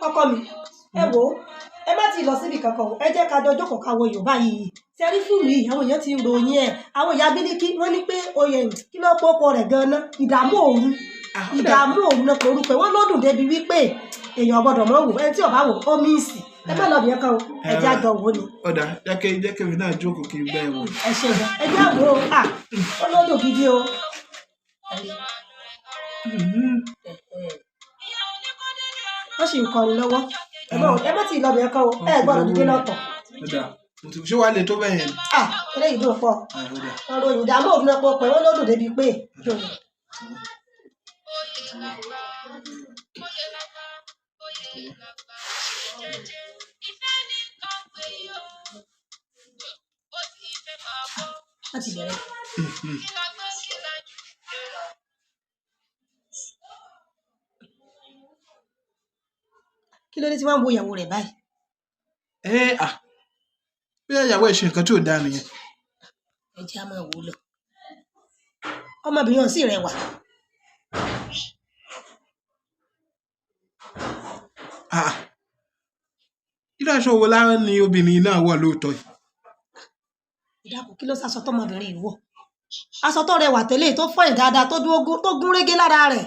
Ọkọ mi, ẹ wò ó, ẹ má ti lọ síbi kankan o. Ẹ jẹ́ ká jọ jókòó ká wo Yorùbá yìí. Sẹ́rí fíìmù yìí, àwọn èèyàn ti ń ròyìn ẹ̀. Àwọn ìyá Bílíkì wọ́n ní pé oyè kí ló pọ́kọ rẹ̀ gan-an, ìdààmú òru. Ìdààmú òru náà pé orúkọ ẹ̀. Wọ́n ló dùn débi wípé èèyàn gbọ́dọ̀ mọ̀ wò. Ẹni tí ò bá wò ó míìsì. Ẹ má lọ bìyẹn kan o, ẹ jẹ́ àjọ wò ni. Ọ̀dà, jẹ́ kí èmi náà jókòó kí n gbẹ́ ẹ wò. Ẹ ṣe gan, ẹ jẹ́ àwò ó. À, ó lódò gidi o. Wọ́n sì ń kọrin lọ́wọ́. Ẹ má tí ì lọ bìyẹn kan o, ẹ gbọ́dọ̀ dìde lọ́tọ̀. Ọ̀dà, mo ti ṣé wàá le tó bẹ́ẹ̀ yẹn? À, eléyìí dùn pọ̀. Ah, ọ̀dà. Ọ̀rọ̀ ìdààmú òru náà pọ̀ pẹ̀ wọ́n ló dùn débi pé. Láti bẹ̀rẹ̀. Kí ló dé tí wọ́n ń wo ìyàwó rẹ̀ báyìí? Ẹ à, bí ìyàwó ẹ̀ ṣe nǹkan tí ò dáa nìyẹn. Ẹ jẹ́ á máa wò ó lọ. Ọmọbìnrin ọ̀hún sì rẹwà. Ah, irú aṣọ wo lára ni obìnrin náà wọ̀ lóòótọ́ yìí? Ìdákun, kí ló sásọ tọmọbìnrin yìí wọ̀? Aṣọ tó rẹwà tẹ́lẹ̀ tó fọyín dáadáa tó dúró tó gún régé lára rẹ̀.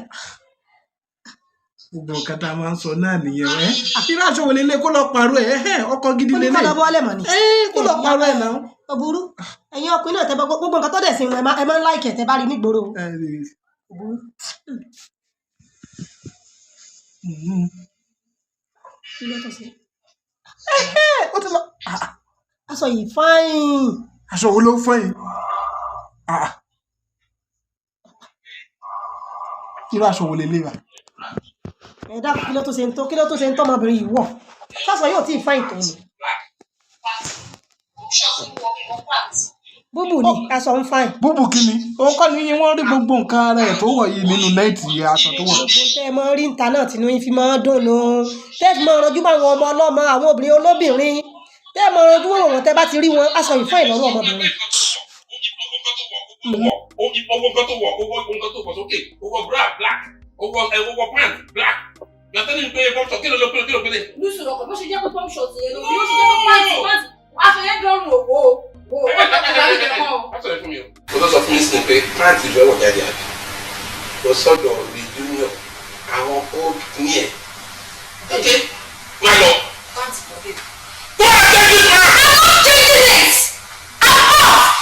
Gbogbo nǹkan tá a máa ń sọ náà nìyẹn ẹ. Irú aṣọ wo lélẹ̀? Kó lọ pààrọ̀ ẹ̀ ẹ̀, ọkọ gidi Ó ní kó lélẹ̀. lọ bọ́lẹ̀ mọ̀ ni. Ẹ kó lọ pààrọ̀ ẹ̀ náà. Ó burú. Ẹ̀yin ọkùnrin náà tẹ bá gbogbo nǹkan tó dẹ̀ sí wọn, ẹ máa ń láìkẹ̀ tẹ bá rí nígboro. Ó burú. Kí ló tó ṣe? Ó ti lọ. Aṣọ yìí fáìn. Aṣọ wo ló fọ́ yìí? Ah. Irú aṣọ wo lélẹ̀ wa? Ẹ dákun, kí ló tó ṣe ń tó kí ló tó ṣe ń tọmọbìnrin yìí wọ̀? Sásọ yóò tí ì fáìn tó ni. Búbù ni aṣọ ń fáìn. Búbù kí ni? Òun kọ́ ni wọ́n rí gbogbo nǹkan ara ẹ̀ tó wọ̀ yìí nínú nẹ́ẹ̀tì aṣọ tó wọ̀. Gbogbo tẹ́ ẹ mọ rí níta náà tínú yín fi máa ń dùn nù. Tẹ́ ẹ fi máa ranjú bá àwọn ọmọ ọlọ́mọ, àwọn obìnrin olóbìnrin. Tẹ́ ẹ máa ranjú wò wọ́n tẹ́ bá ti rí wọn, aṣọ yìí fáìn lọ́rùn ọmọbìnrin. Owó nǹkan tó wọ̀, owó nǹkan tó wọ̀ sókè, owó bra black, owó ẹ owó pant black. Yàtọ̀ ní pé pump short, kí ló ló kí ló kí ló. Lùsùn ọkọ̀ bó ṣe jẹ́ pé pump short yẹn ló bí ó ṣe jẹ́ pé pant aṣọ yẹn dọ́rùn òwò o ó tàbí kankan o. Má sọ̀rọ̀ fún mi o. O tó sọ fún mi sí ni pé pant ìfẹ́ wọ̀ jáde àbí lọ sọ́dọ̀ reunion àwọn old ní ẹ̀. Ok, má lọ. Pant kò dé. Go and take this man. I'm not changing it! I'm off!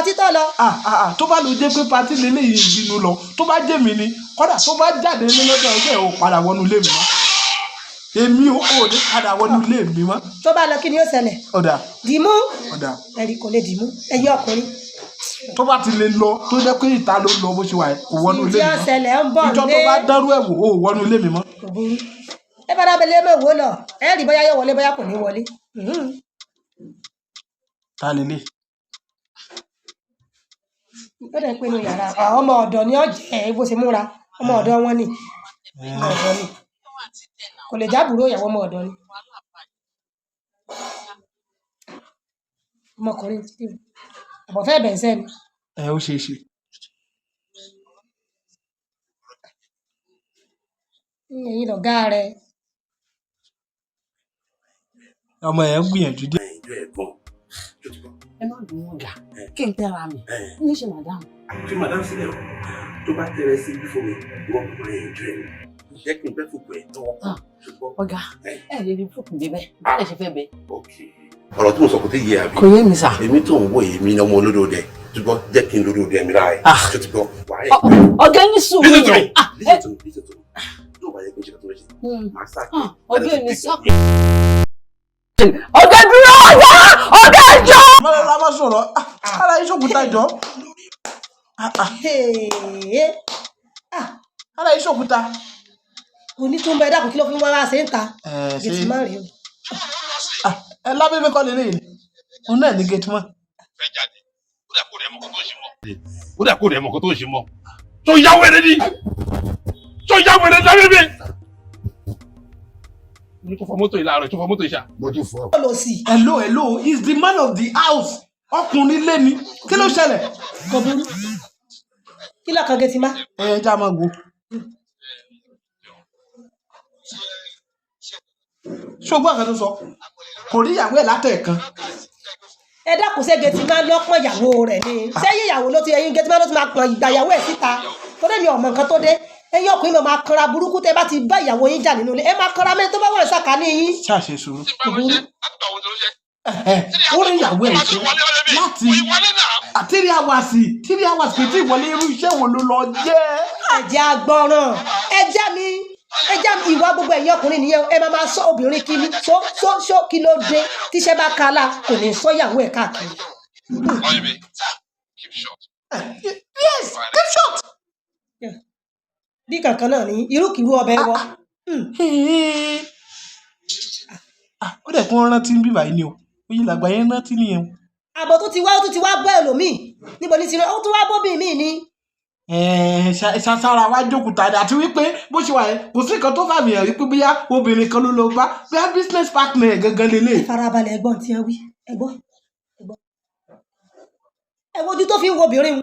Títọ́ lọ. Ah ah ah, tó bá lọ jẹ́ pé party lélẹ́yìí ń bínú lọ, tó bá jẹ́ mi ni, kódà tó bá jáde ní lọ́jọ́ ọjọ́ ẹ̀ ò padà wọnú ilé mi mọ́. Èmi ò ní padà wọnú ilé mi mọ́. Tó bá lọ, kí ni yóò ṣẹlẹ̀? Ọ̀dà. Dìímú. Ọ̀dà. Ẹ̀rí kò lè dìímú. Ẹ̀yin ọkùnrin. Tó bá ti lè lọ, tó jẹ́ pé ìta ló lọ bó ṣe wà yẹn, kò wọnú ilé Ìdí mi mọ́. ọ̀sẹ̀lẹ̀ ń bọ̀ Ìjọ tó lé. bá dárú ẹ̀ wò, ó wọnú ilé mi mọ́. Kò burú. Ẹ bá dábẹ́lẹ́ mọ̀ wò lọ. Ẹ rí bóyá yóò wọlé, bóyá kò ní wọlé. Ta lélẹ̀? Ó dẹ̀ pé inú yàrá àwọn ọmọ ọ̀dọ̀ ni ó jẹ́ bó ṣe múra. Ọmọ ọ̀dọ̀ wọn ni. Ọmọ ọ̀dọ̀ ni. Kò lè jábùrò ìyàwó, ọmọ ọ̀dọ̀ ni. Ọmọkùnrin tí àbọ̀fẹ́ bẹ̀nsẹ̀ ni. Ẹ ó ṣeé ṣe. Ẹ̀yin lọ̀gá rẹ̀. Ọmọ ẹ̀ ń gbìyànjú díẹ̀. Ìjọ ẹ̀ gan. Jọ ti bọ̀. Ẹ má bínú ọ̀gá, kí n tẹ́ra mi ní ṣe madam. Fi madam sílẹ̀ o. Tó bá tẹ̀rẹ̀ sí ibi fún mi, wọ́n máa enjoy mi. Jẹ́ kí n bẹ́ fòpò ẹ̀ tọwọ́ Ah. ṣùgbọ́n. Ọ̀gá, ẹ lè rí fòkùn bíbẹ́ bá lè ṣe fẹ́ bẹ́ẹ̀. Ok. Ọ̀rọ̀ tí mo sọ kò tí yé àbí? Kò yé mi sà. Èmi tó ń wò yìí, mi ní ọmọ olódò dẹ. Ṣùgbọ́n jẹ́ kí n lódò dẹ mi lára ẹ̀. Ah. Ṣé o ti gbọ́? Wàá ẹ̀. Ọ̀gá, ní sùúrù. Listen to me. Ah, Listen to me. Listen to me. Tó bá yẹ kí n ṣe kí n tó ṣe, màá sá. Ah, ọ̀gá ní sọ. Ọ̀gá dúró, ọ̀gá, ọ̀gá jọ. Má má sọ̀rọ̀. Ah, ara yìí ṣòkúta jọ. Ah, ah, Hey. Ah, ara yìí ṣòkúta. Oní tó ń bẹ, dákun, kí ló fi ń wá wá ṣe ń ta? Ẹ ṣe Gẹ̀tì má rèé o. Ah, ẹ lábẹ́bẹ́ kọ́ lélẹ́yìí. Òun náà ní gate man. Fẹ́ jáde. Ó dà kó rẹ̀ mọ̀kọ́ tó ń ṣe mọ́. Ó dà kó rẹ̀ mọ̀kọ́ tó ń ṣe mọ́. Tó yá wẹ̀rẹ̀ ni. Tó yá wẹ̀rẹ̀ lábẹ́bẹ́. Mo ní kó fọ mọ́tò yìí láàárọ̀, tó fọ mọ́tò yìí ṣá. Mo ti fọ. Ó lọ sí. Hello, hello, he's the man of the house. Ọkùnrin lé ni. Kí ló ṣẹlẹ̀? Kò burú. Kí lọ́kàn gẹ̀tì má? Ẹ já máa wo. Ṣùgbọ́n àkàtúntò sọ kò rí ìyàwó ẹ̀ látẹ̀ẹ̀kan. Ẹ dákun, ṣé gateman lọ́pọ̀ ìyàwó rẹ̀ ni? Sẹ́yìn ìyàwó ló ti ẹyin gateman ló ti máa pọn ìgbà ìyàwó ẹ̀ síta? Torí mi ò mọ nǹkan tó dé. Ẹ̀yin ọkùnrin máa kanra burúkú. Tẹ́ bá ti bá ìyàwó yín jà nínú ilé, ẹ máa kanra mẹ́rin tó bá wà ní sàkání yín. Ṣàṣe sùúrù. Ó rí ìyàwó ẹ̀ ṣe láti 3 hours, 3 hours kò tí ì wọlé. Irú iṣẹ́ wo ló lọ jẹ́? Ẹ̀jẹ̀ agbọ̀ràn, ẹ̀jẹ̀ mi, ẹ̀jẹ̀ mi. Ìwà gbogbo ẹ̀yin ọkùnrin nìyẹn. Ẹ máa máa sọ obìnrin kí ni sọ sọ sọ. Kí ló dé tíṣẹ́ bá kala kò ní sọ ìyàwó ẹ̀ káàkiri? Yes, keep short. Bí kankan náà ní irúkìrú ọbẹ̀ wọ. Ah, ó dẹ̀ kún rántí ń bíbà yìí ni o. Oyè làgbà yẹn rántí nìyẹn o. Àbọ̀ tó ti wá, ó tún ti wá bọ́ ẹlòmíì. Níbo ní ti rán? Ó tún wá bóbí mi ni. Ṣàṣàrà wa jókòó tàdé àti wípé bó ṣe wà yẹn, kò sí nǹkan tó fàmì hàn wípé bóyá obìnrin kan ló lọ bá, bóyá business partner ẹ̀ gangan lélẹ̀. Farabalẹ̀, ẹ̀gbọ́n tí wọ́n wí. Ẹ̀gbọ́n, ẹ̀gbọ́n, ẹ wojú tó fi ń wo obìnrin un.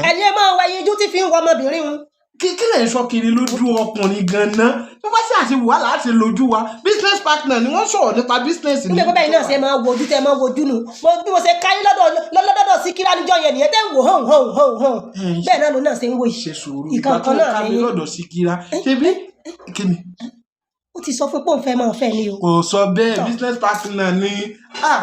Ẹ̀yin ẹ máa wọ ẹyin ojú tí fi ń wo ọmọbìnrin un. Kí lè sọ kiri lójú ọkùnrin ganan tó bá ṣe àti wàhálà àti lójú wa? Business partner ni wọ́n sọ̀rọ̀ nípa business ni. Nígbà pé bẹ́ẹ̀ náà ṣe máa wojú tẹ́ máa wojú nu mo bí mo ṣe káyé lọ́dọ̀ sí kíra níjọ́ yẹn nìyẹn tẹ́ ń wò hàn hàn hàn hàn. Bẹ́ẹ̀ náà ló náà ṣe ń wò yìí. Ṣe sùúrù, ìgbà Ìkan tó kan náà ká mi ni. lọ́dọ̀ sí kíra ṣebí kí ni? Ó ti sọ fún pé òun fẹ́ máa fẹ́ ni o. Kò sọ bẹ́ẹ̀. Tọ́. Business partner ni. Ah,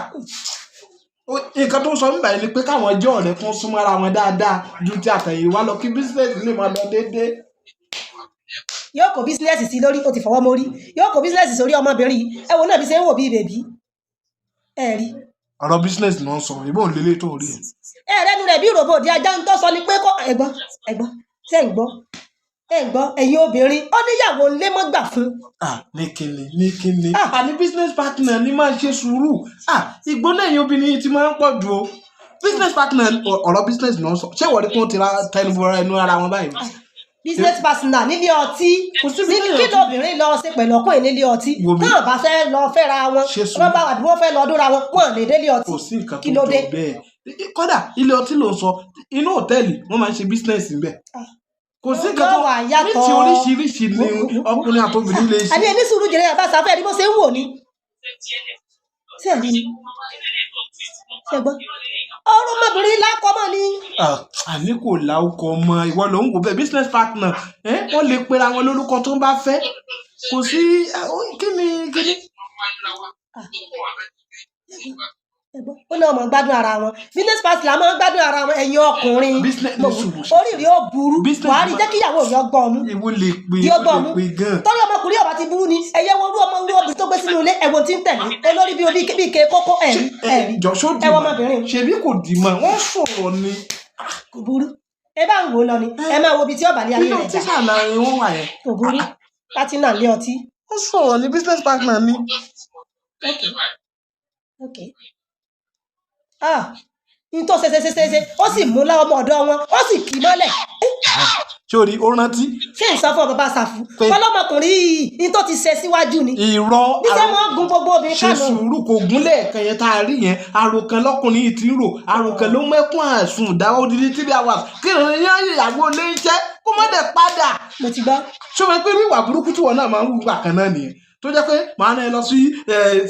nǹkan tó ń sọ nígbà yẹn ni pé káwọn jẹ́ ọ̀rẹ́ kún súnmọ́ ara wọn dáadáa ju ti àtẹ̀yìnwá lọ, kí business lè máa lọ déédéé. Yóò kó business sí lórí, ó ti fọwọ́ mórí, yóò kó business sórí ọmọbìnrin yìí. Ẹ wo náà bí ṣe ń wò bí bèbí, ẹ rí. Ọ̀rọ̀ business ni wọ́n sọ, ìbọn òun lélẹ̀ tó rí ẹ̀. Ẹ rẹ́nu rẹ̀ bí ròbòdì ajá. Ń tọ́ sọ ni pé kó ẹ̀gbọ́n, ẹ̀gbọ́n, ṣé ń gbọ́? Ẹ ń gbọ́, ẹ̀yin obìnrin, ó níyàwó ńlé mọ́ gbà fún. Ah, ní kíni, ní kíni? Ah. Àní business partner ni, máa ṣe sùúrù. Ah, ìgbóná ẹ̀yin obìnrin yìí ti máa ń pọ̀ jù o. Business partner, ọ̀rọ̀ business ni wọ́n sọ. Ṣé ìwọ rí pé wọ́n ti ra tẹnu bọra ẹnu ara wọn báyìí? Business partner nílé ọtí. Kò sí ní business kí ọtí. Lóbìnrin lọ ṣe pẹ̀lú ọkùnrin nílé ọtí? Wo mi. Náà bá fẹ́ lọ fẹ́ra wọn, Ṣe sùúrù. wọ́n bá wà bí wọ́n fẹ́ lọ dóra wọn, wọn lè délé ọtí. Kò sí nǹkan Kí tó ló jọ dé? bẹ́ẹ̀. Kódà ilé ọtí ló ń sọ, inú hòtẹ́ẹ̀lì wọ́n máa ń ṣe business níbẹ̀. Ah. Kò sí nǹkan tó Yóò wà yàtọ̀. ní ti oríṣiríṣi ni ọkùnrin àtobìnrin lè ṣe. Àní ẹni sùúrù jẹrẹ àbá sáfẹ́ ní bó ṣe ń wò ni. Ṣé ẹ rí ni? Ṣé ẹ gbọ́ ọ̀rọ̀ ọmọbìnrin lákọmọ ni? Ah, àní kò láwùkọ ọmọ, ìwọ ló ń wò bẹ́ẹ̀. Business partner ẹ, wọ́n lè pera wọn lórúkọ tó ń bá fẹ́. Kò sí ah, kí ni kí ni. Ẹ gbọ́, ó náà mọ̀ gbádùn ara wọn. Business partner máa ń gbádùn ara wọn. Ẹ̀yin ọkùnrin, Business ní sùúrù. oríire ó burú. Business Wàá rí jẹ́ kíyàwó rẹ̀ ọgbọ́n ọmú Ìwọ lè pè di ó ọgbọ́n lè ọmú pè gan. Tọ́lá ọmọkùnrin ọba ti burú ni. Ẹ̀yẹ wo orú ọmọ orú obìnrin tó gbé sínú ilé, ẹ̀wọ̀n tí ń tẹ̀lé olórí bí obi bí ike kókó. Ẹ̀rí, ẹ̀rí. Jọ, ṣó dì Ẹ̀wọ̀n mọ́? ọmọbìnrin. Ṣebí kò dì mọ́, wọ́n sọ̀rọ̀ ni. Kò burú, ẹ bá ń wò ó lọ ni. Ẹ máa wo ibi tí ọba ní ayé Nínú rẹ̀ jà. tíṣà náà ni wọ́n wà yẹn. Kò burú, pátínà lé ọtí. Wọ́n sọ̀rọ̀ ní business partner ni. Ok, ah, n tó ṣe ṣe ṣe ṣe ṣe, ó sì mú lá ọmọ ọ̀dọ̀ wọn, ó sì kì í mọ́lẹ̀. Ṣé o rí, ó rántí. Ṣé n sọ fún ọ bàbá ṣàfù ọlọ́mọkùnrin yìí n tó ti ṣe síwájú ni? Irọ́. Bí sẹ́ wọ́n gun gbogbo obìnrin Ṣe kánò. sùúrù, kò gúnlẹ̀ ẹ̀kan yẹn tá a rí yẹn. Àròkàn lọkùnrin yìí ti ń rò, àròkàn ló mẹ́kún àsùn dáwọ́ odidi 3 hours kí ìrìn yẹn ìyàwó lé iṣẹ́ kó má dẹ̀ padà. Mo ti gbọ́. Ṣé o mọ̀ pé irú ìwà burúkú tí wọn náà máa ń wù gbà kan náà nìyẹn, tó jẹ́ pé màá náà lọ sí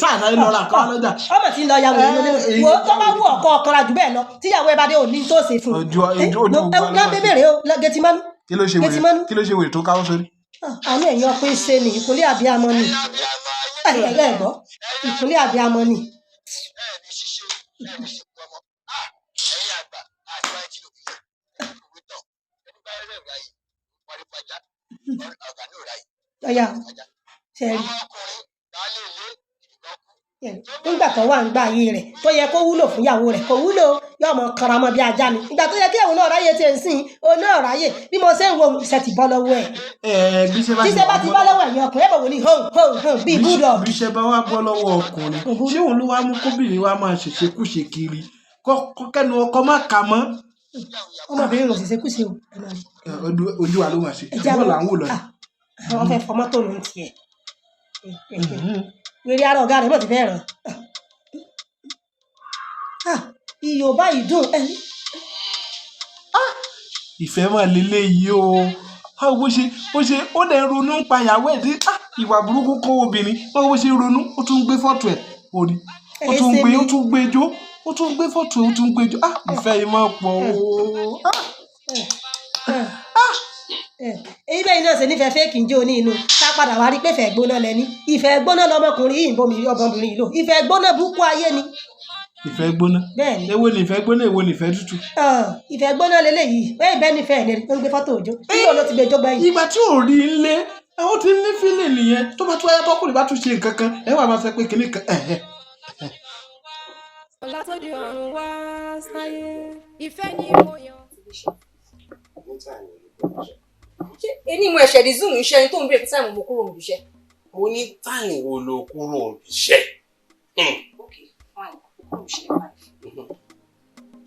sáà sáré lọ ra nǹkan wá lọ́jà? Ọmọ tí ń lọ yàwó nínú ilé. Eh, Wo, tó bá wù ọkọ ọkọra jù bẹ́ẹ̀ lọ, tíyàwó ẹ bá dé òní tó ṣe fún un. Ojú ẹ gbogbo ẹ bèbèrè o gẹtì mánú. Kí ló ṣe Gẹ̀tì wèrè? mánú. Kí ló ṣe wèrè tó káwọ́ sórí? Àánú ẹ̀yin ọkùnrin ṣe ni ìkúnlẹ̀ àbíamọ ni. Ẹ ẹ gbọ́, ìkúnlẹ̀ àbíamọ ni. Ọ̀yà ṣe rí nígbà tó wà ń gbà ayé rẹ̀ tó yẹ kó wúlò fún ìyàwó rẹ̀, kò wúlò, yóò mọ karamọ bí ajá ni. Ìgbà tó yẹ kí ìyàwó náà ráyè tiẹ̀ ń sìn, òun náà ráyè. Bí mo ṣe ń wo, iṣẹ́ ti bọ́ lọ́wọ́ ẹ̀. Ẹ bí ṣe bá Tí iṣẹ́ bá ti bọ́ lọ́wọ́ ẹ̀yin ọkùnrin, ẹ̀ bọ̀ wò ní home home home bíi bulldog. Bí iṣẹ́ bá wá bọ́ lọ́wọ́ ọkùnrin, Kò burú. ṣé òun ló wá mú kóbìnrin wa máa ṣèṣekúṣe kiri, kọ́ kẹ́nu ọkọ má kà mọ́? Ọmọbìnrin ò sì ṣe kúṣe o, ẹ máa rí. Ẹ, ojú wa ló máa ṣe. Ẹ jẹ́ Ṣùgbọ́n là ń wò lọ. Ah, àwọn fẹ́ fọ mọ́tò ló ń tiẹ̀ wèrè ara ọ̀gá rẹ̀ mọ̀ ti fẹ́ ràn. Ah, iyò báyìí dùn ẹ. Ìfẹ́ máa lélẹ̀ yìí o. Báwo bó ṣe ó dẹ̀ ń ronú pa ìyàwó ẹ̀ tí ah. Ìwà burúkú kó obìnrin. Báwo bó ṣe ń ronú, ó tún ń gbé fọ́tò ẹ̀ orí, ó tún ń gbé, ó tún ń gbé jó, ó tún ń gbé fọ́tò ẹ̀, ó tún ń gbé jó. Ah, ìfẹ́ yìí máa pọ̀ o. Ah, Èyí bẹ́ẹ̀ náà ṣe nífẹ̀ẹ́ fake ń jó ní inú ká padà wá rí pé ìfẹ́ gbóná lẹ́ni. Ìfẹ́ gbóná lọmọkùnrin yìí ń bomi ọmọbìnrin yìí lò. Ìfẹ́ gbóná burúkú ayé ni. Ìfẹ́ gbóná? Bẹ́ẹ̀ ni. Èwo ni ìfẹ́ gbóná, èwo ni ìfẹ́ tútù? Ah, ìfẹ́ gbóná leléyìí. Bẹ́ẹ̀ bẹ́ẹ̀ nífẹ̀ẹ́ ni ó ń gbé fọ́tò òjò. Nígbà wo ló ti gbé jó gbẹ̀yìn? Ìgbà tí ò rí ń lé, ó ti ní fílẹ̀ nìyẹn. Tó bá tún wáyé, tọkùnrin bá tún ṣe nǹkan kan, ẹ wà máa sọ pé kinní kan ẹ̀hẹ̀. Látòdì ọ̀run wá sáyé, ìfẹ́ ni mo yàn. Ṣé ẹni mo ẹ̀ṣẹ̀ di zoom iṣẹ́ ni tó ń bèèrè pé time mo kúrò níbi iṣẹ́? Mo ní time wo ló kúrò níbi iṣẹ́? Ok, fine, kúrò iṣẹ́ 5.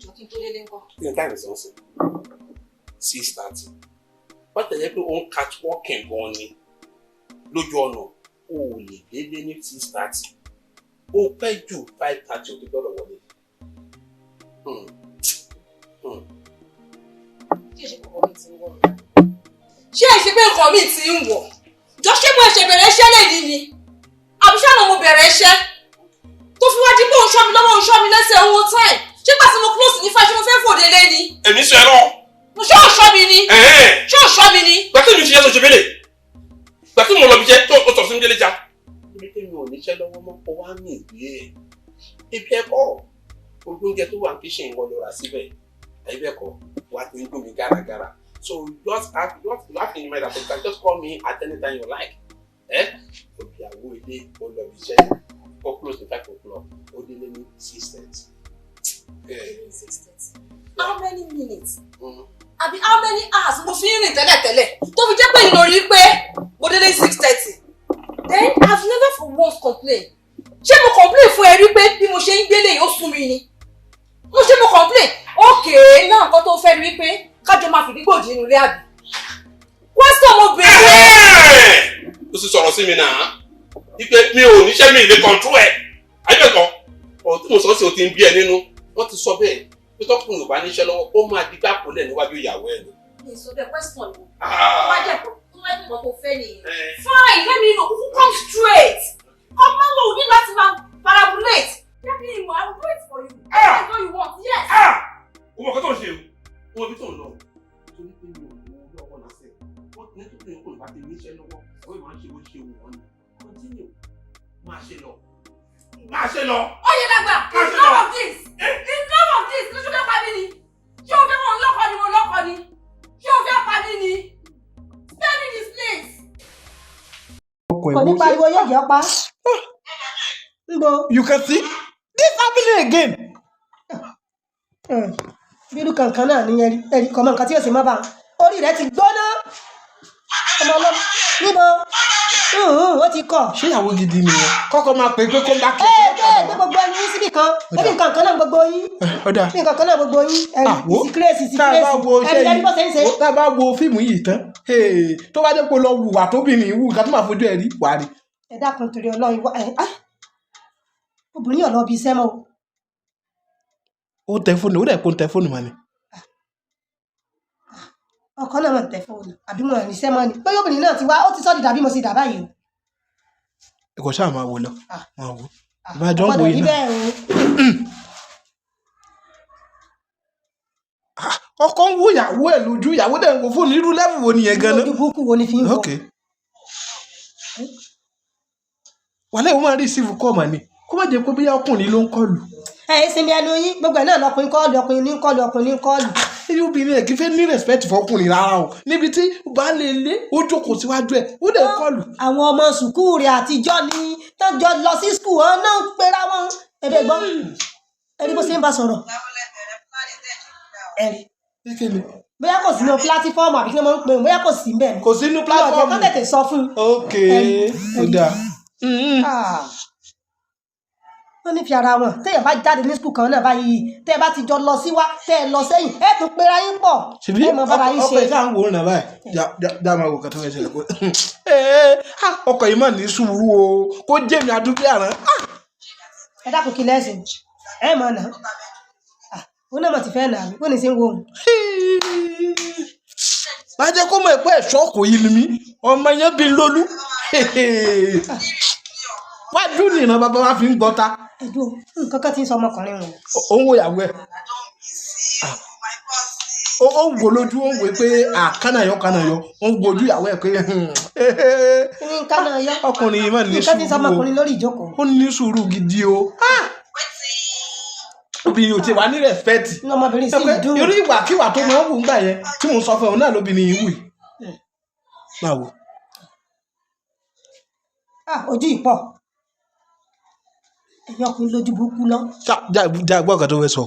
Jọ, kí n tó délé ńkọ́? Kí ni time sọ́nsìn? 6:30. Wọ́n tẹ̀lé pé òun catch working gan ni lójú ọ̀nà, o ò lè délé ní 6:30. Ó pẹ́ jù, 5:30, o ti gbọ́dọ̀ wọlé. Ṣé ìṣe pé nǹkan mi ti ń wọ̀? Ṣé ìṣe pé nǹkan mi ti ń wọ̀? Jọ, ṣé mo ẹ̀ṣẹ̀ bẹ̀rẹ̀ iṣẹ́ lè ní ni? Àbí ṣáà mo bẹ̀rẹ̀ iṣẹ́? Tó fi wá di pé òun ṣọ́ mi lọ́wọ́, òun ṣọ́ mi lẹ́sẹ̀, owó time. Ṣé gbà tí mo close ní 5, ṣé mo fẹ́ fò délé ni? Èmi sọ ẹ lọ. Mo ṣé ò ṣọ́ mi ni? Ṣé ò ṣọ́ mi ni? Gbà tí mi ṣiṣẹ́ tó ṣe bẹ́lẹ̀. Gbà tí mo lọ bí iṣẹ́ tó sọ̀rọ̀ sí mi délé já. Ibi tí mi ò níṣẹ́ lọ́wọ́ mọ́, kó wá ní ìgbé ẹ̀. Ibi ẹ̀kọ́, gbogbo oúnjẹ tó wà ní kíṣìn, ìwọ lọ rà síbẹ̀. Àyè bẹ́ẹ̀ kọ́, wà á ti ń gún mi gàràgàrà. So you just have in mind that you can just call me at any time you like. Eh? Òbíàwó ilé, ó lọ bí iṣẹ́, ó close ní 5 o'clock, ó délé ní 6:30. 6:30. How many minutes? Àbí how many hours mo fi ń rìn tẹ́lẹ̀tẹ́lẹ̀ tó fi jẹ́ pé ìlórí pé mo délé 6:30? Then I've never for once complain. Ṣé mo complain fún ẹ rí pé bí mo ṣe ń gbélé yìí, ó sún mi ni? Mo ṣe mo complain? Okay, náà nǹkan tó fẹ́ rí pé kájọ máa fìdí gbòdì nínú ilé, àbí? Question mo béèrè. Ó sì sọ̀rọ̀ sí mi náà wípé mi ò níṣẹ́, mi ì lè control ẹ̀. Àyẹ̀kọ́ ọ̀rọ̀ tí mo sọ sí, o ti ń bí ẹ nínú. Wọ́n ti sọ bẹ́ẹ̀ pé tọkùnrin ò bá níṣẹ́ lọ́wọ́, ó máa di gbàpọ̀lẹ̀ níwájú ìyàwó ẹ̀ ni. Mi ì sọ bẹ́ẹ̀. Question ni. Tó bá jẹ́ pé tó bá jẹ́ nǹkan tó fẹ́ nìyẹn. Fine, let me know. Kúkú come straight. Ọmọ wo ò ní láti máa parabolate. Let me know, I will wait for you. That's what you want, yes. O mọ̀ kó tó ń ṣe o, o mọ̀ ibi tó ń lọ. Torí pé mi ò lówó lọ́wọ́ lásẹ̀ wọ́n ti ní tó kún kó bá ti níṣẹ́ lọ́wọ́, ó yìí máa ń ṣe bó ṣe wù wọ́n ni. Continue, máa ṣe lọ, máa ṣe lọ. Ó yẹ dàgbà. Enough of this, enough of this. Lójú fẹ́ pa mí ni? Ṣé o fẹ́ wọn lọ́kọ ni? Mo lọ́kọ ni? Ṣé o fẹ́ pa mí ni? Spare me this place. Ọkọ̀ Kò ní ẹ̀ wo. Pariwo yóò jẹ́ pa. Nbo. You can see this happening again. Bírú kankan náà ní ẹrí ẹrí kọmọ nǹkan tí yóò sì má bá orí rẹ ti gbóná ọmọ ọlọmọ níbo. Ó ti kọ. Ṣé ìyàwó gidi nìyẹn? Kọ́kọ́ máa pè é pé kó bá kí. Ẹ ẹ gbé gbogbo ẹni yín síbì kan, ẹbí nǹkan kan náà gbogbo yín. Ọ̀dà. Bí nǹkan kan náà gbogbo yín ẹrí. Ah, wo, ìsìkírèsì tá a bá ìsìkírèsì wo iṣẹ́ ẹrí ẹrí bó ṣe ń ṣe. yìí, tá a bá wo fíìmù yìí tán, hey, tó bá jẹ́ pé o lọ wùwà tóbìnrin wù, nǹkan tó máa fojú ẹ̀ rí, wàá rí. Ẹ dákun, torí Ọlọ́run, ìwọ ẹ, ah, obìnrin yóò lọ bí iṣẹ́ mọ́ o. Ó tẹ fóònù, ó dẹ̀ kó ń tẹ fóònù mà ni. Ọkọ náà máa ń tẹ fóònù, àbí wọn ò ní iṣẹ́ mọ́ ni? Bóyá obìnrin náà ti wá, ó ti sọ́ di dàbí mo sì dà báyìí o. Kò ṣáà máa wò lọ. Ah. Máa wò. Ah, Ìbá jọ ń kò wò gbọ́dọ̀ yìí rí náà. bẹ́ẹ̀ o. Ah, ọkọ ń wo ìyàwó ẹ̀ lójú, ìyàwó dẹ̀ ń wo fóònù. Irú level wo nìyẹn gan-an? Ojú burúkú wo ni fi ń wọ? Ok, wàhálà, ìwọ máa rí receive call mà ni, kó má jẹ́ pé bóyá ọkùnrin ló ń kọlù. Ẹ ẹ sinmi ẹnu yín. Gbogbo ẹ náà lọkùnrin kọlù, ọkùnrin ní kọlù, ọkùnrin ní kọlù. Irú obìnrin ẹ̀ kì í fẹ́ ní respect fọkùnrin rárá o. Níbi tí baálé ilé ó jókòó síwájú ẹ̀, ó dẹ̀ ń kọlù. Àwọn ọmọ sùkúù rẹ̀ àtijọ́ ni tọ́jọ́ lọ sí skul, wọn náà ń pera wọn. Ẹbẹ gbọ́, ẹ rí bó ṣe ń bá sọ̀rọ̀, ẹ rí. Kí ni? Bóyá kò sínú platform, àbí kí wọ́n máa ń pè wọ́n, bóyá kò sí mbẹ̀ ni. Kò sínú Bí ọ̀jẹ̀ platform. kan tètè sọ fún un. Ok, ó dáa. Ah. Wọ́n ní fi ara wọn. Téèyàn bá jáde ní skul kan náà báyìí, tẹ́ ẹ bá ti jọ lọ sí wá, tẹ́ ẹ lọ sẹ́yìn, ẹ tún pera yín pọ̀. Ṣèbí Ẹ mọ bára yín ọkọ ṣe. ẹ̀ sáà ń wò ó nà báyìí, já máa wò kàtó fẹ́ ṣẹlẹ̀ kó. Ee, ah, ọkọ yìí mà ní sùúrù o. Kó jẹ́mi adúgbò àrán. Ẹ dákun, kí lẹ́sìn ẹ mọ̀ náà? Ah, òun náà mọ̀ ti fẹ́ nà mí, bó ní sí ń wo òun. Má jẹ́ kó mọ̀ pé ẹ̀ṣọ́ kò yí ni mí, ọmọ yẹn bí lólú. Wájú nìran bàbá wa fi ń gbọ́ta. Ẹ̀dùn nǹkan kan ti ń sọ ọmọkùnrin wọn. Ó ń wo ìyàwó ẹ̀. Ó ń wo lójú, ó ń wo pé àkànnàyọ kànnàyọ, ó ń wojú ìyàwó ẹ̀ pé Ní nǹkan náà yọ. Ọkùnrin yìí mà ní Nǹkan ti ń sọ sùúrù o. ọmọkùnrin lórí ìjókòó. Ó ní sùúrù gidi o. Obìnrin ò ti wà ní respect. Inú ọmọbìnrin sì dùn. Irú ìwàkiwà tó máa ń wù ńgbà yẹn tí mò ń sọ fún ẹ, òun náà lóbìnrin yìí wù yìí. Máa wò. Ah, ojú ìpọ̀. Ẹ̀yin ọkùnrin lójú burúkú lọ. Já gbọ́ ọ̀gá tó fẹ́ sọ.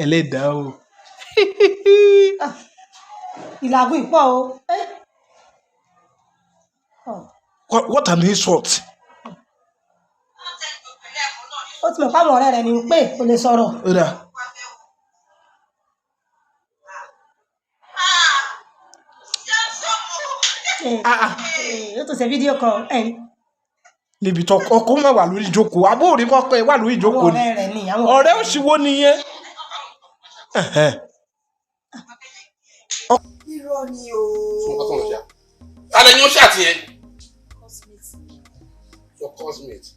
Ẹlẹ́dàá o. Ìlàgùn ìpọ̀ o. Eh. Oh. What an insult. Ó ti mọ̀ pé àwọn ọ̀rẹ́ rẹ̀ ní ń pè, kò lè sọ̀rọ̀. Ó dà. Ah, ah. Ó tún ṣe fídíò kan. Níbi tó ọkọ máa wà lórí ìjókòó, àbó òrí kọ́kọ́ ẹ wà lórí Àwọn ìjókòó ni. ọ̀rẹ́ rẹ̀ ni. Àwọn Ọ̀rẹ́ òṣìwò nìyẹn. Ẹ̀hẹ́n. Irọ́ ni o. Fún ọkọ tó ń ṣe. Tálẹ̀ ni ó ṣàtìyẹn? Your cosmate.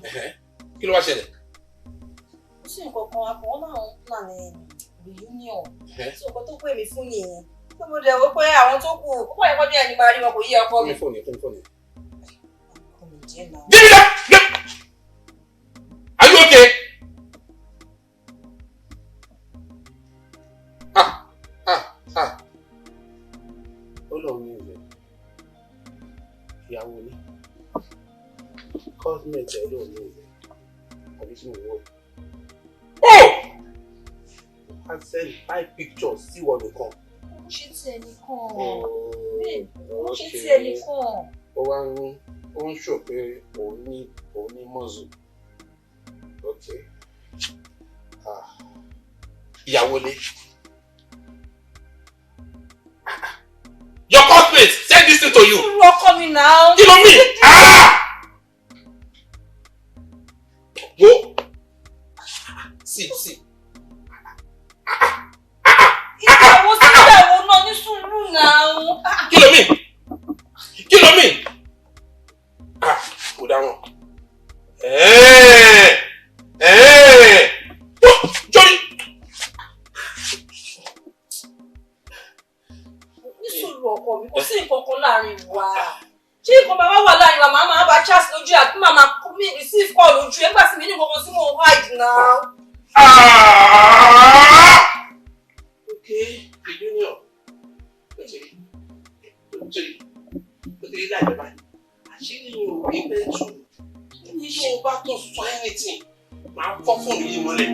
Ẹ̀hẹ́n. Kí ló wá ṣẹlẹ̀? Kò sí nǹkan kan, àpò wọn náà ń plan reunion. Ẹ̀hẹ́n. So nǹkan tó pè mí fún nìyẹn. Pé mo dẹ̀ wò pé àwọn tó kù, púpọ̀ ẹ̀kọ́ bí ẹni máa rí wọn kò yí ọkọ Fún mi. mi fóònù yẹn, fún mi fóònù yẹn. Ọkọ mi jẹ́ náà. Give me that! Are you okay? Ah, ah, ah. Ó lọ ní ilẹ̀. Ìyàwó ni. Cosmate ẹ̀ ló ní ilẹ̀. Àbí kí ni wọ́n? Oh! I send 5 pictures sí wọn nìkan. Ó ṣe ti ẹnìkan. Oh, Ó ṣe ti ẹnìkan. Ó wá ń ó ń ṣò pé òun ní mọ́zù. Okay. Ah. Ìyàwó lé. Your cosmate send this thing to you. Irú ọkọ mi náà. Kí ló mean? Ah! Wo. See, see. Ìyàwó sí ìyàwó náà ní sùúrù náà. Kí ló mean? Kí ló mean? Ah, kò dáhùn. Ẹ̀ẹ́ ẹ̀ẹ́ Jọ́rí. Ní sùúrù ọkọ mi, kò sí nǹkan kan láàrin wa. Ṣé nǹkan bá wà láàrin wa, màá máa bá chat lójú àbí màá máa mi receive call lójú ẹ̀ nígbà tí mi ní nǹkan kan tí mò ń hide náà. Ah! Okay, reunion. Ó ti rí, ó ti rí, ó ti rí láìpẹ́ báyìí. Àṣírí mi ò rí bẹ́ẹ̀ tú. Tó o bá tún sọ anything, màá fọ́ fóònù yìí mọ́lẹ̀.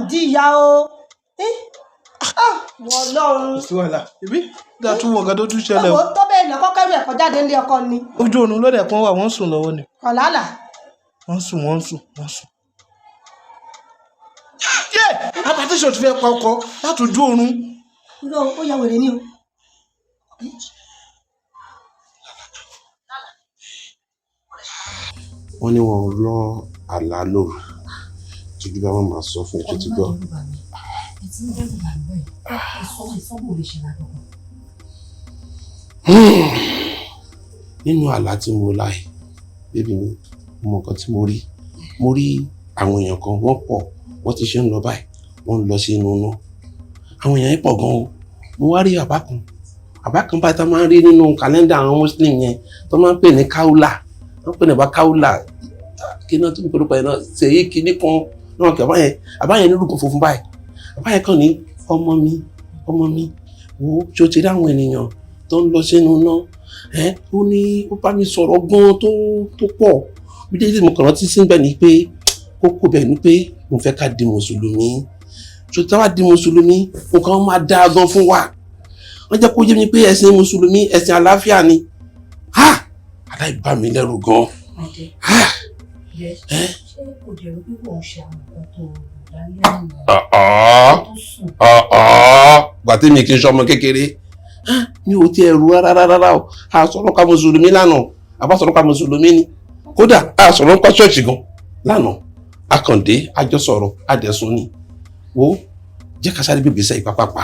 Jìyà o. Ah, wọ́n lọ́run. Kò sí wàhálà. Ibi dá tún wọ̀ nǹkan tó tún ṣẹlẹ̀ o. Owó tó bẹ́ẹ̀ lọ́kọ́ kẹ́rù ẹ̀kọ́ jáde nílé ọkọ ni. Ojú oorun ló dẹ̀ kán wà, wọ́n ń sùn lọ́wọ́ ni. Kọ̀lálà. Wọ́n ń sùn, wọ́n ń sùn, wọ́n ń sùn. Yé! Hypertension ti fẹ́ pa ọkọ láti ojú oorun. Irọ́ ó ya wèrè ni o. Wọ́n ní wọn lọ àlá lóru. Tójú bá wọn máa sọ fún ẹ tó ti gbọ́. Ẹ ti ń dẹ́rù bà mí báyìí. Ìsọ́bù lè ṣe lágbọ̀n. Nínú àlá tí mo lá yìí, baby mi, mo mọ nǹkan tí mo rí. Mo rí àwọn èèyàn kan, wọ́n pọ̀, wọ́n ti ṣe ń lọ báyìí, wọ́n ń lọ sí inú iná. Àwọn èèyàn yìí pọ̀ gan o. Mo wá rí bàbá kan. Bàbá kan báyìí tó máa ń rí nínú kàlẹ́ndà àwọn Muslim yẹn tó máa ń pè ní Kaula. Wọ́n pè ní bàbá Kaula. Kí náà tó ń pè yẹn náà? Ṣèyí kinní kan náà kí bàbá yẹn, bàbá yẹn ní orúkọ funfun báyìí. Bàbá yẹn kàn ní ọmọ mi, ọmọ mi, wo ṣé o ti rí àwọn ènìyàn tó ń lọ sínú iná? Ẹ́ ó ní ó bá mi sọ̀rọ̀ gan tó tó pọ̀. Bí dédé mo kàn rántí sí bẹ́ẹ̀ ni pé kókó bẹ́ẹ̀ ni pé mo fẹ́ ká di Mùsùlùmí. Ṣé tí a bá di Mùsùlùmí, nǹkan máa dáa gan fún wa. Wọ́n jẹ́ kó yé mi pé ẹ̀sìn Mùsùlùmí ẹ̀sìn àlàáfíà ni. Ha! Aláì bá mi lẹ́rù gan. Adé. Ha! Yes. Ẹ́ Ṣé kò dẹ̀ rò pé kò ń ṣe àwọn nǹkan tó rò lálẹ́ àná tó sùn? Gbà tí mi kì í ṣọmọ kékeré. Mi ò tiẹ̀ rò rárá rárá o. A sọ̀rọ̀ ká Mùsùlùmí lánàá. Àbá sọ̀rọ̀ ká Mùsùlùmí ni. Kódà a sọ̀rọ̀ nípa ṣọ́ọ̀ṣì gan lánàá. Akàndé a jọ sọ̀rọ̀ a dẹ̀ sùn ni. Wo, jẹ́ ká sáré gbègbèsè ìpápápá,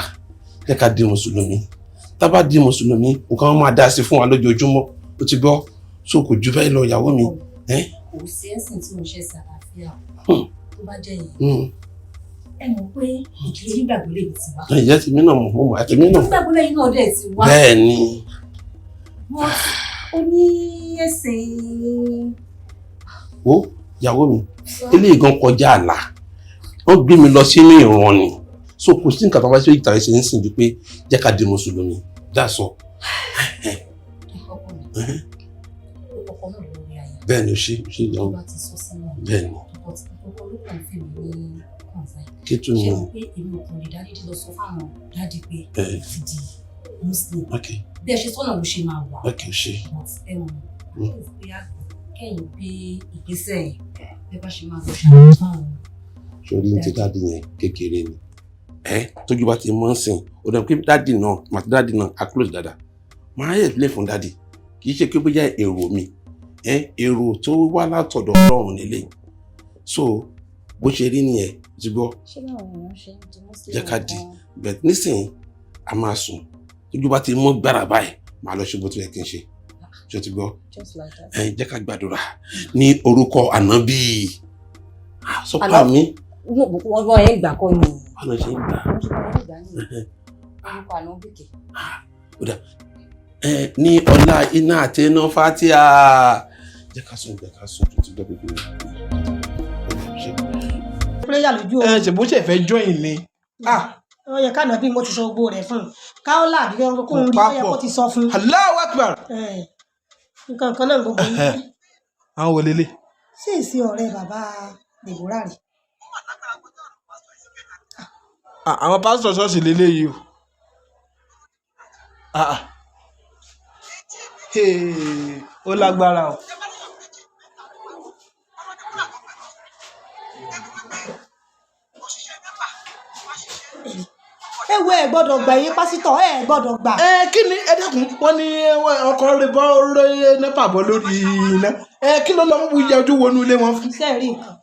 jẹ́ ká di mùsùlùmí. Tá bá di mùsùlùmí, nǹkan wọn máa dá sí fún wa lójoojúmọ́. Ó ti gbọ́, so kò ju bẹ́ẹ̀ lọ, ìyàwó mi. Ẹ́ Kò sí ẹ̀sìn tí mo ṣe ṣàlàáfíà tó bá jẹ́ yẹn. Ẹ mọ̀ pé ìdílé onígbàgbọ́ lèmi ti wá. Ìyá tèmi náà mọ̀, mo mọ̀, àtèmi náà. Onígbàgbọ́ lẹ́yìn náà dẹ̀ ti wá. Bẹ́ẹ̀ ni. But ó ní ẹ̀sìn. Wo, ìyàwó mi, eléyìí gan kọjá àlà. Wọ́n gbé mi lọ sínú ìran ni, so kò sí nǹkan tó bá ṣe ìtàwé ṣe ń sìn ju pé jẹ́ ká di mùsùlùmí, that's all. Ọkọ mi, ọkọ náà lórí aya. Bẹ́ẹ̀ ni, o ṣe, o ṣe, Tó ìyàwó. bá ti sọ sínú ọ̀nà. Bẹ́ẹ̀ ni. But ọkọ ló kàn fún mi ní concern. Kí tún Ṣé ni? o pé èmi ò kàn lè dáríjì lọ sọ fáwọn daddy pé ti di Muslim? Ok. Bí ẹ ṣe sọ́nà ló ṣe máa wà. Ok, o ṣe. But ẹ mọ̀ bóyá kẹ́yìn gbé ìgbésẹ̀ yẹn, bí ẹ bá ṣe máa lọ ṣàlàyé fáwọn. Sórí ní ti daddy yẹn, kékeré ni. Ẹ tójú bá ti mọ́ ń sìn, ó dẹ̀ pé daddy náà, màtí daddy náà á close dáadáa, máa yẹ lè fún daddy. Kì í ṣe pé bóyá èrò mi, ẹ èrò tó wá látọ̀dọ̀ Ọlọ́run nílé, so bó ṣe rí nìyẹn, ti gbọ́. Ṣé báwọn èèyàn ṣe ń di Muslim? Jẹ́ ká di bẹ́ẹ̀ nísìnyí, a máa sùn. Tójú bá ti mọ́ gbára báyìí, máa lọ ṣe bó tó yẹ kí n ṣe. Ṣé o ti gbọ́? Just like that. Ẹ jẹ́ ká gbàdúrà ní orúkọ ànábì sọpá mi. Wọ́n yẹn gbà kọ́ ni. Báwo ṣe ń gbà? Wọ́n ṣe wọ́n gbà ní orúkọ ànábì kẹ̀. Ẹ ní ọlá iná àti iná fatia, jẹ́ ká sùn, jẹ́ ká sùn. Tó ti gbọ́ bíbí mi. Prayer lójú o. Ẹ ṣe bó ṣe fẹ́ join ni. Ah. Ó yẹ káàná bí mo ti sọ gbogbo rẹ̀ fún un káólà àbí kó ń rí, ó yẹ kó ti sọ fún un. Allahu Akbar. Ẹ̀, nǹkan kan náà gbogbo yín. Àwọn wo lélẹ̀? Sí ìsí ọ̀rẹ́ bàbá Deborah rè? Ah, àwọn pásítọ̀ ṣọ́ọ̀ṣì lélẹ̀ yìí o. Ah, ah. Hey, ó lágbára o. Ẹ wo, ẹ gbọ́dọ̀ gbà yín, pásítọ̀, ẹ gbọ́dọ̀ gbà. Ẹ kí ni? Ẹ dákun, wọ́n ní ọkọ rẹ̀ bọ́ rẹ NEPA bọ́ lórí iná. Ẹ kí ló lọ ń wú yẹ ojú wọnú ilé wọn fún? Ṣe rí nǹkan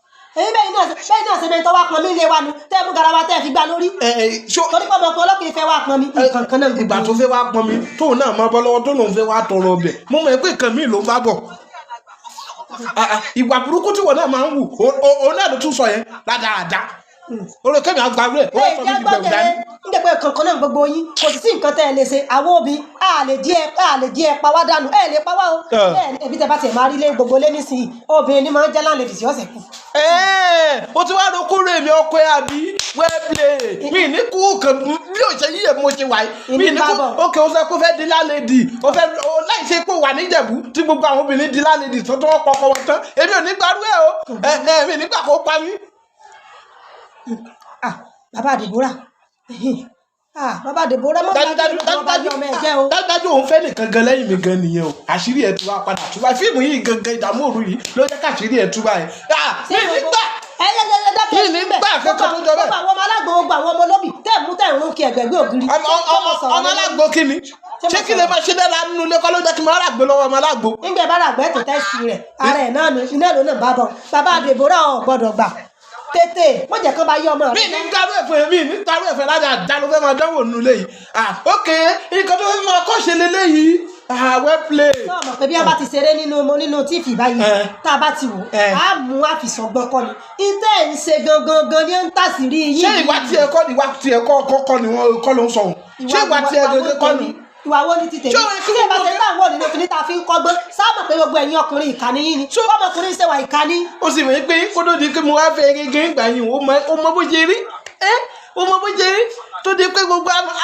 èyí bẹ́ẹ̀ náà ṣe bẹ́ẹ̀ tó wá pọn mí lé wa nu, tẹ́ ẹ mú garawa tẹ́ ẹ fi gbá lórí. Ẹ ẹ ṣó Torí pé ọmọkùnrin ọlọ́kùnrin fẹ́ wá pọn mi, nǹkan kan náà gbogbo Ìgbà tó fẹ́ wá pọn mi, tóun náà máa bọ́ lọ́wọ́ tó lòun fẹ́ wá tọrọ ọbẹ̀, mo mọ̀ pé nǹkan míì ló ń bá bọ̀. Ah, ah, ìwà burúkú tí wọn náà máa ń wù, òun náà ló tún sọ yẹn ládàáda. Olùkẹ́mi àgbà rẹ̀ ó ẹ sọ mí jẹ́ di gbẹ̀rù gbọ́dọ̀ dání. ń jẹ́ pé kankan náà gbogbo yín, kò sì sí nǹkan tẹ́ ẹ lè ṣe. Àwọn òbí a lè jí ẹ, a lè jí ẹ pa wá dànù, ẹ lè pa wá o. Ẹ ẹbí tẹ bá tiẹ̀ máa rí lé gbogbo lé nísìnyí, obìnrin ni máa ń jẹ́ láǹlẹ̀dì sí ọ̀sẹ̀ kù. Ẹ́ẹ̀, o ti wá rokú rè mi ọkọ ẹ àbí wẹ́ẹ́blẹ̀ mi ní kú kan bí o ṣe yíyẹ mo ṣe wà yìí mi ní kú. Ókè, o sọ pé o fẹ́ di lálẹ́dì, o fẹ́ o láì ṣe pé o wà níjẹ̀bú tí gbogbo àwọn obìnrin di lálẹ́dì tó wọ́n pọkọ wọn tán. Èmi ò ní gbarú ẹ o. Ẹ ẹ, mi ní gbà kó pa mí. Ah, bàbá Deborah, ah, bàbá Deborah, mọ́ Dájúdájú, dájúdájú ọmọ ẹ jẹ́ o. Dájúdájú, òun fẹ́ nìkan gan lẹ́yìn mi gan nìyẹn o. Àṣírí ẹ̀ tú wá padà tú báyìí. Fíìmù yìí gangan, ìdààmú òru yìí ló jẹ́ káṣírí ẹ̀ tú báyìí. Ah, mi ní gbà. Ẹ ẹ ẹ ẹ dákẹ́. Mi ní gbà kankan tó jọ bẹ́ẹ̀. Gbogbo àwọn ọmọ alágbó, gbogbo àwọn ọmọ olóbì tẹ́ ẹ̀ mú tẹ́ ẹ̀ ń rún kí ẹgbẹ̀gbẹ́ ògiri. Ọmọ alágbo kí ni? Ṣé kí lè máa ṣe dára nínú ilé kọ́ ló jẹ́ kí n máa ràgbé lọ́wọ́ ọmọ alágbo? Nígbà bá ràgbẹ́ tó tẹ́sí rẹ̀, ara ẹ̀ náà nù iná ló náà bá bọ̀. Bàbá Deborah ò gbọ́dọ̀ gbà, tètè wọ́n jẹ́ kán bá yí ọmọ Mi rẹ̀. ní gbárù ẹ̀fọ́, mi ní gbárù ẹ̀fọ́ láti àdá ló fẹ́ máa dánwò nínú ilé yìí. Ah, ok, nǹkan tó fẹ́ máa kọ́ ṣe leléyìí. Ah, well play. Náà mọ̀ pé bí a bá ti ṣeré nínú tíìfì báyìí, tá a bá ti wò, á mú àfìsọ̀gbọ́n kọ́ ni ìtẹ́ ẹ̀ ń ṣe gangan gan ni ó ń tàṣírí yín. Ṣé ìwà tí ẹ kọ́ ni, ìwà tí ẹ kọ́ kọ́ kọ́ ni wọ́n kọ́ ló ń sọ òun? Ṣé ìwà tí ẹ gẹ́gẹ́ kọ́ ni? Ìwà wo ni ti tèmi? Ṣé o Tí ẹ bá ṣe tá àwọn ònínú kìíní tá a fi ń kọ́gbọ́n sáàmù pé gbogbo ẹ̀yin ọkùnrin ìkànnì yín ni ọmọkùnrin ṣe wà ìkànnì. Ó sì mọ̀ pé kó tó di pé mo wá fẹ́ gẹ́gẹ́ ìgbà yìí, ó mọ bó ṣe rí ẹ́, ó mọ bó ṣe rí tó di pé gbogbo àwọn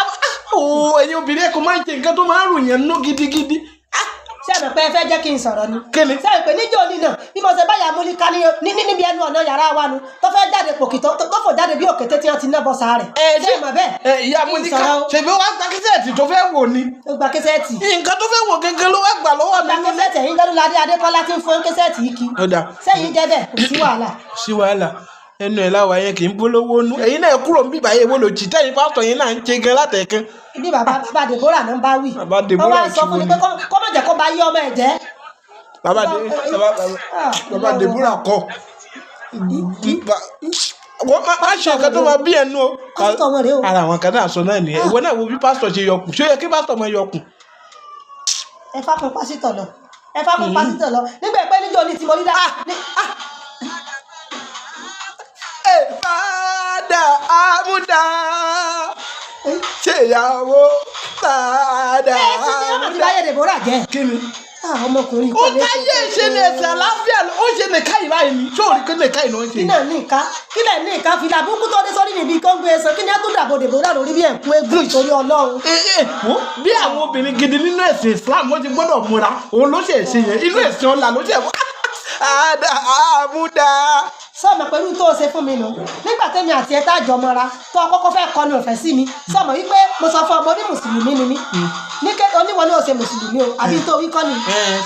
ó ẹ̀yin obìnrin ẹ̀ kò máa ń ṣe nǹkan tó máa ń rùn yẹn nú gidigidi. Ṣé ẹ mọ̀ pé ẹ fẹ́ jẹ́ kí n sọ̀rọ̀ ni? Kí ni? Ṣé ẹ pé níjọ́ òní náà bí mo ṣe báyà múlíká níbi ẹnu ọ̀nà yàrá wa nu tó fẹ́ jáde pòkì tó fò jáde bí òkété tí wọ́n ti ná bọ́sà rẹ̀? Ẹ Ṣé ẹ mọ̀ bẹ́ẹ̀? Ẹ ìyá Kí n Múlíká sọ̀rọ̀ o. ṣèbí wàá gba kíṣẹ́ẹ̀tì tó fẹ́ wò ni. Ó gba késẹ́ẹ̀tì. Nǹkan tó fẹ́ wò gangan ló wá gbà lọ́wọ́ mi. Gba késẹ́ẹ̀tì, ẹ̀yin gbẹ́dúnlá adé Adékọ́lá tí ń fún késẹ́ẹ̀tì yìí kí. Ó dáa. Sẹ́yìn jẹ́ bẹ́ẹ̀, kò sí wàhálà. Sí wàhálà, ẹnu ẹ̀ láwa yẹn kì í bólówó nú. Ẹ̀yin náà kúrò ń bíbáyé, wo lò jì tẹ́yìn pásítọ̀ yẹn náà ń ṣe gan látẹ̀kán. Bí bàbá Deborah náà ń bá wí. Bàbá Deborah Wọ́n wá sọ fún mi ti pé wo kó má jẹ́ kó bá yí ọmọ ẹ̀ jẹ́. Bàbá De bàbá bàbá Deborah kọ́. Wọ́n má ṣe nǹkan tó máa bí ẹnu o. Pásítọ̀ wọn rèé o. Ara àwọn kan náà sọ náà nìyẹn. Ìwọ náà wo bí pásítọ̀ ṣe yọkùn. Ṣé ó yẹ kí pásítọ̀ máa yọkùn? Ẹ fá kún pásítọ̀ lọ, ẹ fá kún pásítọ̀ lọ nígbà pé níjọ́ ní tí mo rí dá. Ẹ padà àmúdá ṣèyàwó padà Ẹ ti ní ọmọ tí àmúdá. báyẹ̀ Deborah jẹ́. Kí ni? Ah, ọmọkùnrin Ó kò lè táyé ṣe ní ẹsẹ̀ àlàáfíà ó ṣe nìka yìí báyìí ni. Ṣé òrí kí nìka yìí ló ń ṣe? Kí náà ní ìka, kí náà ní ìka fìlà burúkú tó dé sórí níbi kóńgó ẹsẹ̀, kí ni á tún dàbò Deborah lórí bí ẹ̀kú eégún ìtorí Ọlọ́run. Ee wo bí àwọn obìnrin gidi nínú ẹ̀sìn Islam wọ́n ti gbọ́dọ̀ múra òun ló ṣe ṣe yẹn inú ẹ̀sìn ọ̀la ló ṣe àdá àmúdá. Sọmọ pẹ̀lú tó o ṣe fún mi nù nígbà tẹ́mi àti ẹ tá a jọ mọ́ra tó o kọ́kọ́ fẹ́ kọnu ọ̀fẹ́ sí mi, sọmọ wípé mo sọ fún ọmọ ní mùsùlùmí ni mí ní ké oníwọ ní o ṣe mùsùlùmí o àbí tó wí kọ́ ni.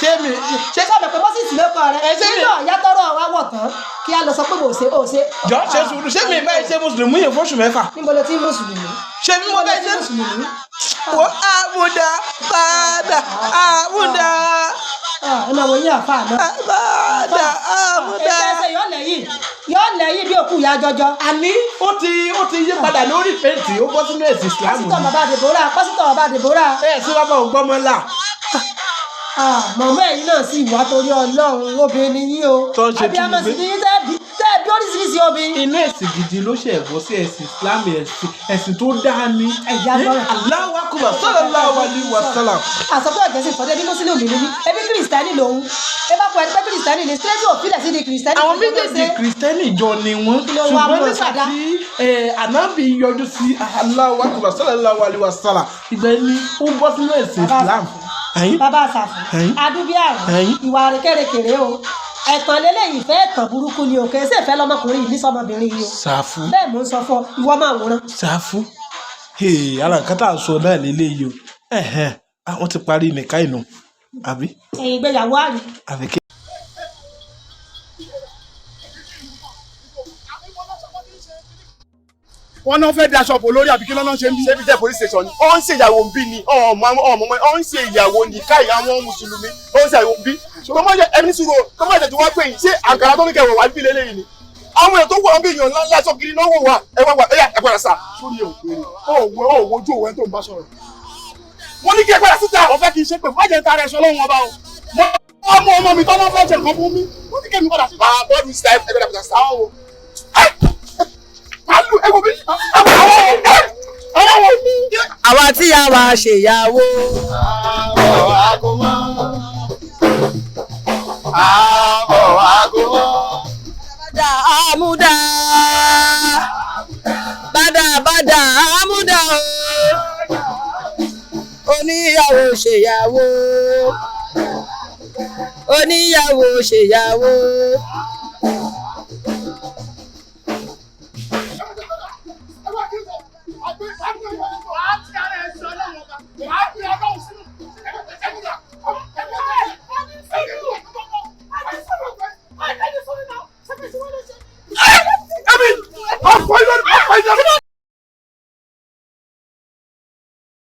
Ṣé mi ṣé sọmọ pé mọ́sísì ló kọ rẹ Ẹ, ṣé mi- nínú ọ̀yá tọrọ wa wọ̀ tán kí a lọ sọ pé mo ṣe o ṣe. Jọ ṣe sùúrù, ṣé mi báyìí ṣe mùsùlùmí yẹn fóṣù 6? Níbo ló ti ń mùsùlùmí? Ṣé mi mo Níbo ló báyìí ti ṣe ń mùsùlùmí? Wo àmúdá padà àmúdá Ah, ẹ máa wo yín àfa náà. padà àmúdá. Ètò ẹsẹ̀ yóò lẹ́yìn, yóò lẹ́yìn bí òkú ìyá jọjọ. Àní ó ti yí padà lórí pẹ́ǹtì, ó bọ́ sínú ẹ̀sìn Islam. Pásítọ̀ bàbá Deborah, pásítọ̀ bàbá Deborah. Ẹ sí bàbá ògbọ́mọlá. Ah, màmá ẹ̀yin náà sì wá torí Ọlọ́run, obìnrin ni yín o. Tó ń ṣe Abiyamọ sì tùlùmí. ni yín, tẹ́ẹ̀bí oríṣiríṣi obìnrin. Inú ẹ̀sìn gidi ló ṣe ẹ̀bọ́ sí ẹ̀sìn Islam, ẹ̀sìn tó dáa ni. Ẹ̀yà gbọ́rọ̀. Allahu akbar sallallahu alaihi wasallam. Àsọpẹ́ ọ̀jẹ̀ sì sọ́dẹ́ bí mùsùlùmí ni mí, ẹbí kìrìsìtẹ́nì lòun. Ẹ bá kọ ẹni pé kìrìsìtẹ́nì ni, sílẹ̀tì òfìlẹ̀ sí di kìrìsìtẹ́nì. Àwọn Kí ló méjèèjì ṣe? kìrìsìtẹ́nì jọ ni wọ́n, Kí ló wá ṣùgbọ́n mú ọ nígbà sádá? tí ànábì yọjú sí Allahu akbar sallallahu alaihi wasallam, ìgbà ẹni ó bọ́ sínú ẹ̀sìn Bàbá Islam. Ẹ̀yin? Bàbá àṣàfù, Ẹ̀yin? adúbíàrún, Ẹ̀yin? ìwà àrékèrèkèrè o. Ẹ̀tàn lélẹ́yìí fẹ́, ẹ̀tàn burúkú ni o, kì í ṣe ìfẹ́ lọmọkùnrin yìí ní sọmọbìnrin yìí o. Ṣàfù. Bẹ́ẹ̀ mò ń sọ fún ọ, ìwọ máa wòran. Ṣàfù. Ara nǹkan tá à ń sọ náà lélẹ́yìí o. Ẹ̀hẹ̀n, wọ́n ti parí nìka ìnù àbí? Ẹ̀yin ìgbéyàwó àrí. Àbí kí. Wọ́n náà fẹ́ daṣọ bò lórí àbí kí lọ́nà ṣe ń bí. Ṣé bí jẹ́ police station ni ó ń ṣe ìyàwó ń bí ni ọmọ ọmọ ó ń ṣe ìyàwó ní káyì àwọn mùsùlùmí ó ń ṣe ìyàwó ń bí. Tó má jẹ ẹni sùúrù, tó má jẹ tí wọ́n pè yín, ṣé àǹkárá tó ní kẹwàá wá bí lélẹ́yìn ni àwọn èèyàn tó wọ̀ ọ́n bí èèyàn ńlá ńlá sọ kiri náà wò wá ẹ wá wá ẹyà ẹ padà sá. Sórí ẹ̀ ò pé ni ó wo ó wojú òwe tó ń bá sọ̀rọ̀. Mo ní kí ẹ padà síta. Wọ́n fẹ́ kí n ṣe pé má jẹ́ ń tara ẹ̀ṣọ́ lọ́wọ́ ọba o. Mo wá mú ọmọ mi tọ́lọ́ fẹ́ ṣe nǹkan fún mi, wọ́n ní kẹ́mi padà síta. Máa bọ́ọ̀lù síta, ẹ padà padà sá. Àwọn wo? Màálù ẹ wo bí àwọn àwọn wo? Àwa tí a wá ṣèyàwó. Àbọ̀ àgọ́mọ́. Àbọ̀ àgọ́mọ́. Bàdà àmúdà. Bàdà bàdà àmúdà o. Oníyàwó ṣèyàwó. Oníyàwó ṣèyàwó.